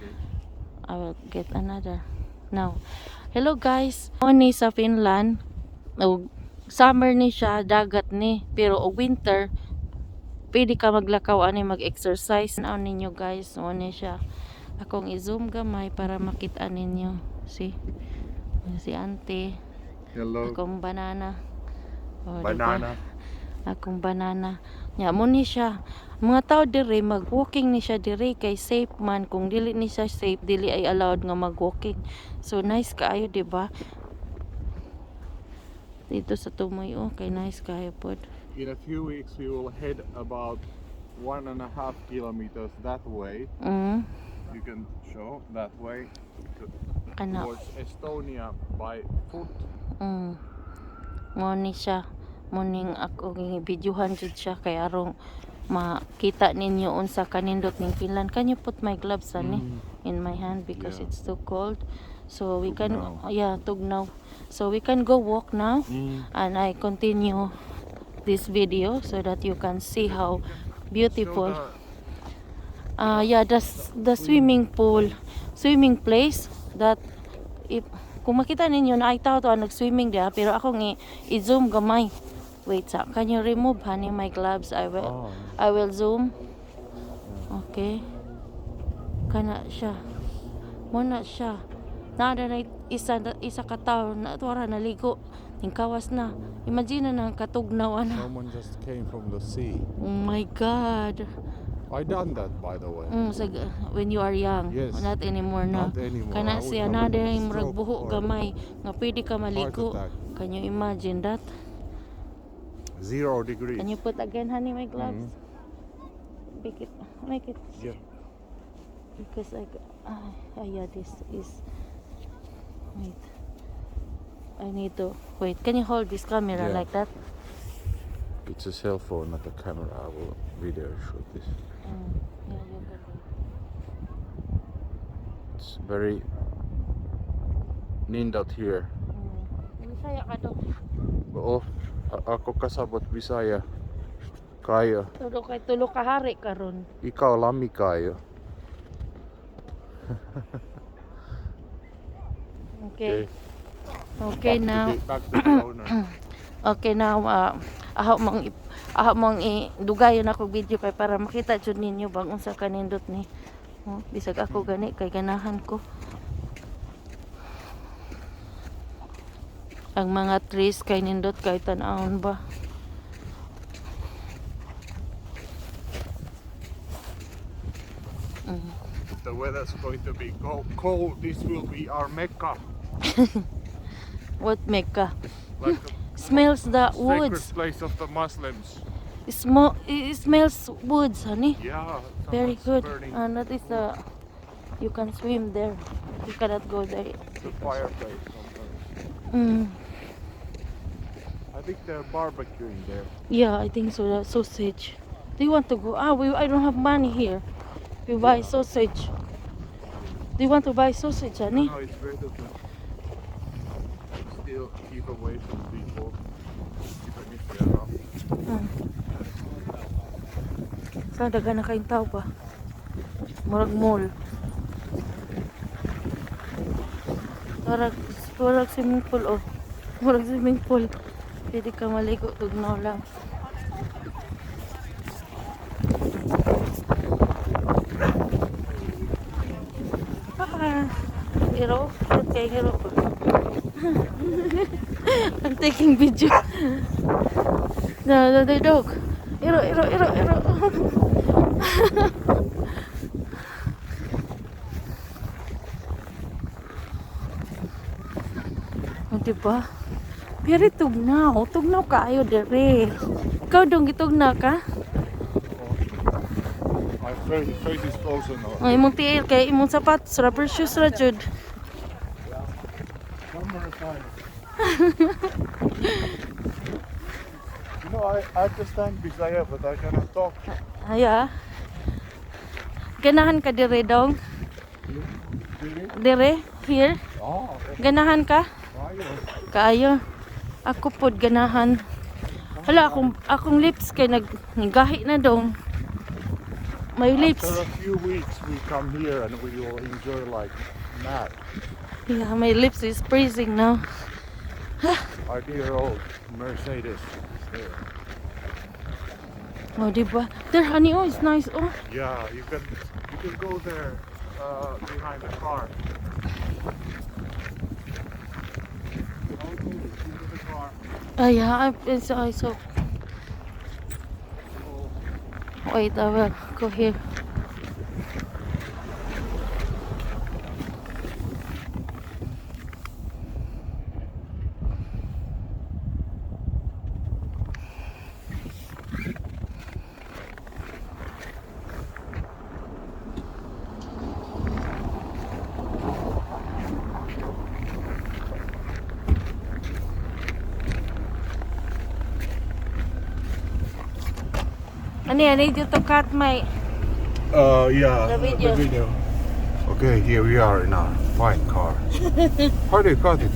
Okay. I will get another now. Hello guys. Mao ni sa Finland. Og summer ni siya, dagat ni. Pero og winter, pwede ka maglakaw ani, mag-exercise. Now ninyo guys, mao ni siya. Akong i-zoom gamay para makita ninyo. See? Si auntie. Hello. Akong banana. O, diba? Banana. Akong banana. Nya mao ni siya. Mga tao dire mag-walking ni siya dire kay safe man. Kung dili ni siya safe, dili ay allowed nga mag-walking. So nice kaayo, di ba? Dito sa Tumoy, oh, kay nice kaayo pod. In a few weeks, we will head about 1.5 kilometers that way. You can show that way Kana. Towards Estonia by foot. Mo ni siya. Mo ning ako videohan jud siya kay arong makita ninyo unsa kanindot ning Finland. Can you put my gloves, ani, in my hand because Yeah. it's too cold? So we can Tugnaw. Yeah, tugnaw. So we can go walk now and I continue this video so that you can see how beautiful. Show Yeah, the swimming pool, swimming place that if kung makita ninyo na ay tao to ang nag-swimming diha, pero ako ngi i-zoom gamay. Wait sa, can you remove, honey, my gloves? I will Oh. I will zoom. Okay. Kana siya. Mao na siya. Naa na isa isa ka tawo na tuara naligo. Ning kawas na. Imagine na katugnaw ana. Someone just came from the sea. Oh my God. I done that, by the way. Sa, when you are young. Yes. Not anymore na. Not anymore. Kana I would siya have na a diri murag stroke buho or gamay nga pwede ka maligo. Heart attack. Can you imagine that? 0 degrees. Can you put again, honey, my gloves? Make it Yeah. because I, yeah, this is, wait. I need to wait. Can you hold this camera Yeah. like that? It's a cell phone, not a camera. I will video shoot this. Yeah, you can do. It's very nindot here. Bisaya ka daw. Oo, ako kasabot Bisaya. Kayo. Tulo kay tulo ka hari karon. Ikaw lami kayo. Okay. Okay Back now. to back to the owner. Okay now, aho mong i dugayon ako video kay para makita jud ninyo bang unsa kanindot ni. Oh, bisag ako gani kay ganahan ko. Ang mga trees kay nindot kay tan-awon ba. The weather's going to be cold. This will be our Mecca. What Mecca? Like the Smells the sacred woods. Place of the Muslims. It smells woods, honey. Yeah. Very Someone's good. burning And that is the you can swim there. You cannot go there. the fireplace sometimes. I think they're barbecuing there. Yeah, I think so. The sausage. Do you want to go? Ah, we I don't have money here. We buy sausage. Do you want to buy sausage, honey? No, it's better to still keep away from people, even if they're up. Sa daga na kayong tao ba? Murag mall. Murag, murag swimming pool oh. Murag swimming pool. Pwede ka maligo, tugnaw lang. Ah, hero, cute kay hero. I'm taking video. No, the dog. Iro, iro, iro, iro. O, diba? Pero tugnaw. Tugnaw kaayo dire. Ikaw dong gitugnaw ka? My face is frozen now. Ay, imong tiil kay imong sapatos, rubber shoes ra jud. Summertime. I understand Bisaya, but I cannot talk. Aya. Ganahan ka dire dong? Really? Dire? Here? Oh, Ganahan ka? Kaayo. Kaayo. Ako pod ganahan. Hala, akong lips kay nag gahi na dong. My lips. After a few weeks, we come here and we will enjoy like mad. Yeah, my lips is freezing now. Our dear old Mercedes is there. Oh, di ba? There, honey, oh, it's nice. Oh, Yeah, you can go there behind the car. Don't move into the car. Ah, yeah, I saw. Wait, I will go here. Honey, I need you to cut my Yeah, The video. The video. Okay, here we are in our fine car. How do you cut it?